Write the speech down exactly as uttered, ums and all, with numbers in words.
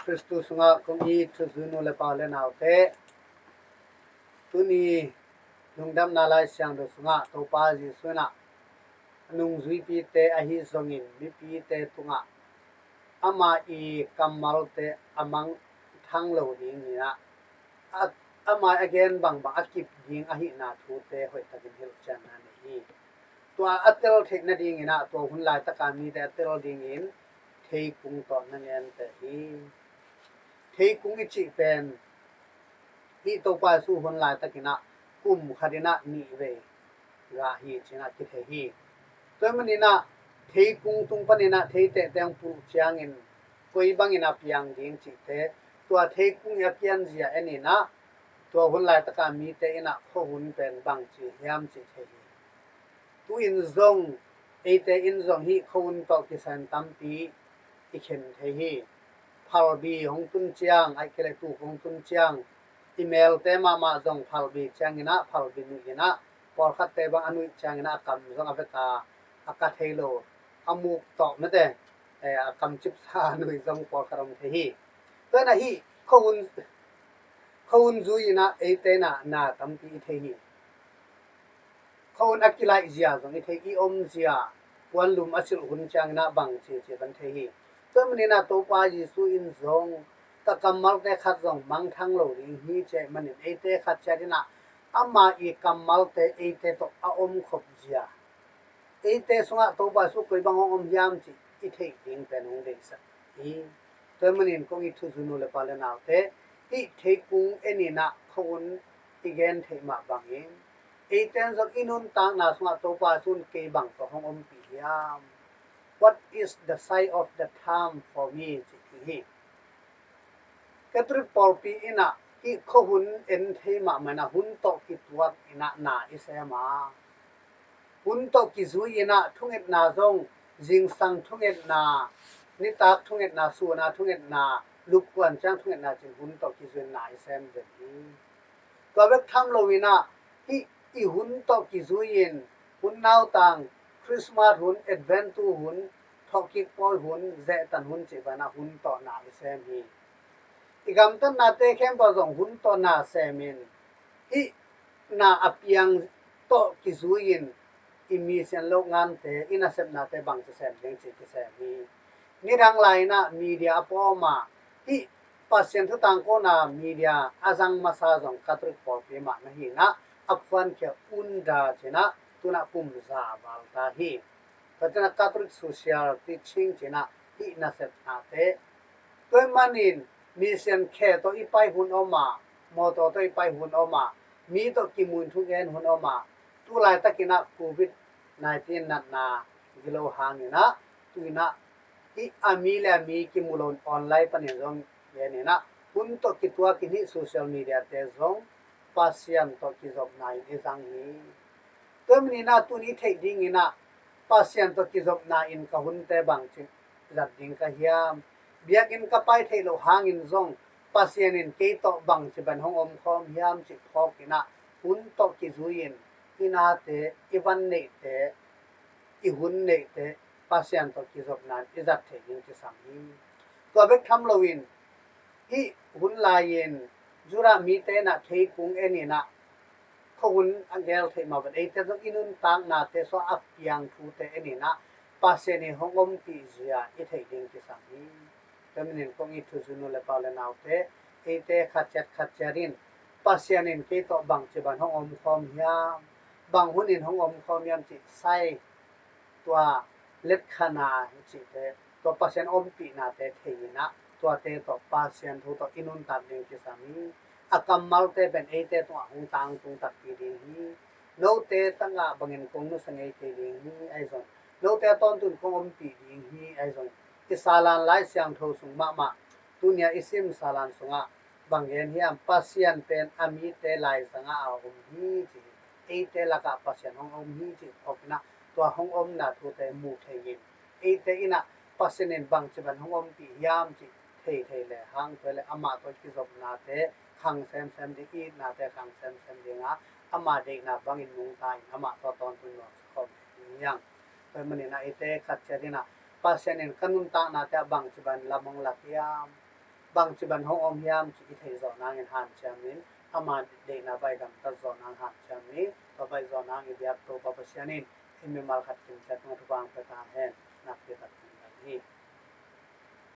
Khristu sungah kong it thuzui nu le pa le naute, tuni lungdamna Lai Siangtho sungah Topa Jesuh in ah a nungzuipite ahi zongin mipite tungah ama i kammalte a mangthang lo dingin ah, a, ama a gen bangbang a kip ding ahihna thute hoihtakin hilhcianna nei hi. Tua a tel theih nadingin ah tua hun laitaka mite a tel dingin theikung tawh na ngente hi. Theikung i cih pen hih Topa Jesuh hun laitakin ah kum khatin ah nih vei gah hi ci-in ah kithei hi. Tua ahih manin ah theikung tung panin ah theitehte hong pulh ciangin koi bangin a piang ding cihte, tua theikung i a kianzia en in ah tua hun laitaka mite in ah khuahun pen bangci hiam cih thei hi. Tu-in zong eite in zong hih khuahun tawh kisai-in tampi i khen thei hi. Phalbi hong tun ciang, ahih kei leh tuk hong tun ciang, i melte mahmah zong phalbi ciangin ah, phalbi nuih in ah, pawlkhatte bang a nuih ciangin ah a kam zong a vek a, a ka thei lo, a muk tawh mete, eh, a kamcipsa a nuih zong pawlkhat om thei hi. Tua in ah hih khuahun, khuahun zui in ah eite in ah na tampi i thei hi. Khuahun a kilaihzia zong i thei, i omzia, puanlum a silh hun ciangin ah bang cici van thei hi. Tua ahih manin ah Topa Jesuh in zong ka kammalte khat zong mangthang lo ding hi ci ahih manin eite khat ciat in ah ama i kammalte eite tawh a omkhop zia, eite sungah Topa Jesuh koi bang hong om hiam cih i theih ding pen hong deihsak hi. Tua ahih manin kong it thuzui nu le pa le naute, hih theikung en in ah khuahun i gen theih mah bangin eite in zong i nuntakna sungah Topa Jesuh in kei bang tawh hong ompih hiam? What is the sign of the time for me? Cih hi. Catholic pawlpi in ah hih khuahun en thei mahmah in ah hun tawh kituak in ah na i sem a, hun tawh kizui in ah thungetna zong, zingsang thungetna, nitak thungetna, sun a thungetna, lupkuan ciang thungetna ci-in hun tawh kizui in na i sem zen hi. Tua bek tham lo in ah hih i hun tawh kizui in hun nautang, Christmas hun, Advent tu hun, thawhkik pawi hun, zehtan hun cih banah hun tawh na i sem hi. I gamtatnate khempeuh zong hun tawh na semin hih na a piang tawh kizui in i misian loh ngante, i nasepnate bangci sem ding cih kisem hi. Nidang lai in ah media a pawm a, hih Pasian thu tangkona media a zang masa zong Catholic pawlpi mah na hi in ah a phuankhia UNDRA ci-in ah tu-in ah kum za val ta hi. Tua ci-in ah Catholic Social Teaching ci-in ah hih nasepnate, tua ahih manin misian khe tawh i pai hun om a, mawtaw tawh i pai hun om a, mi tawh kimu in thugen hun om a, tu laitakin ah Covid nineteen natna gilo hangin ah tu-in ah hih a mi le a mi kimu lo in online panin zong gen in ah hun tawh kituakin hih social media-te zong Pasian tawh kizopna in i zang hi. Tua ahih manin ah tuni theih dingin ah Pasian tawh kizopna in ka hunte bangci zat ding ka hiam? Biakinn ka pai theih loh hangin zong Pasian in kei tawh bangci ban hong omkhawm hiam cih phawkin ah hun tawh kizui in i nate, i van neihte, i hun neihte Pasian tawh kizopna in i zat theih ding kisam hi. Tua bek tham loin hih hun lai-in Judah mite in ah theikung en in ah khuahun a gel theih mah bangin eite zong i nuntaknate sungah a piang thute en in ah Pasian in hong ompih zia i theih ding kisam hi. Tua ahih manin kong it thuzui nu le pa le naute, eite khat ciat khat ciat in Pasian in kei tawh bangci ban hong omkhawm hiam, bang hun in hong omkhawm hiam cih sai, tua letkhanna cihte, tua Pasian ompihnate thei in ah tuate tawh Pasian thu tawh i nuntak ding kisam hi. A kammalte pen eite tungah hong tangtung takpi ding hi. Note tangah bangin kong nusia ngei kei ding hi, ahi zong note a tawntung kong ompih ding hi, ahi zong i Salan Lai Siangtho sung mahmah tuni-a i sim Salan sungah bang gen hiam? Pasian pen a mite laizangah a om hi ci hi. Eite lakah Pasian hong om hi cih phawkin ah tua hong omna thute mu thei in, eite in ah Pasian in bangci ban hong ompih hiam cih thei thei le hang, tua le amah tawh kizopnate khang semsem ding, itnate khang semsem ding a, ama deihna bangin nungta in amah tawh tawntung nuam khawm ding hi hang. Tua ahih manin ah eite khat ciat in ah Pasian in ka nuntaknate ah bangci ban lam hong lak hiam, Bangci bang hong om hiam cih i theih zawh nangin hanciam ni. Ama deihna baih gamtat zawh nang hanciam ni. Tua baih zawh nangin i biak Topa Pasian in i mimal khat kimciat tungah thupha pia ta hen. Nakpi takin dam hi.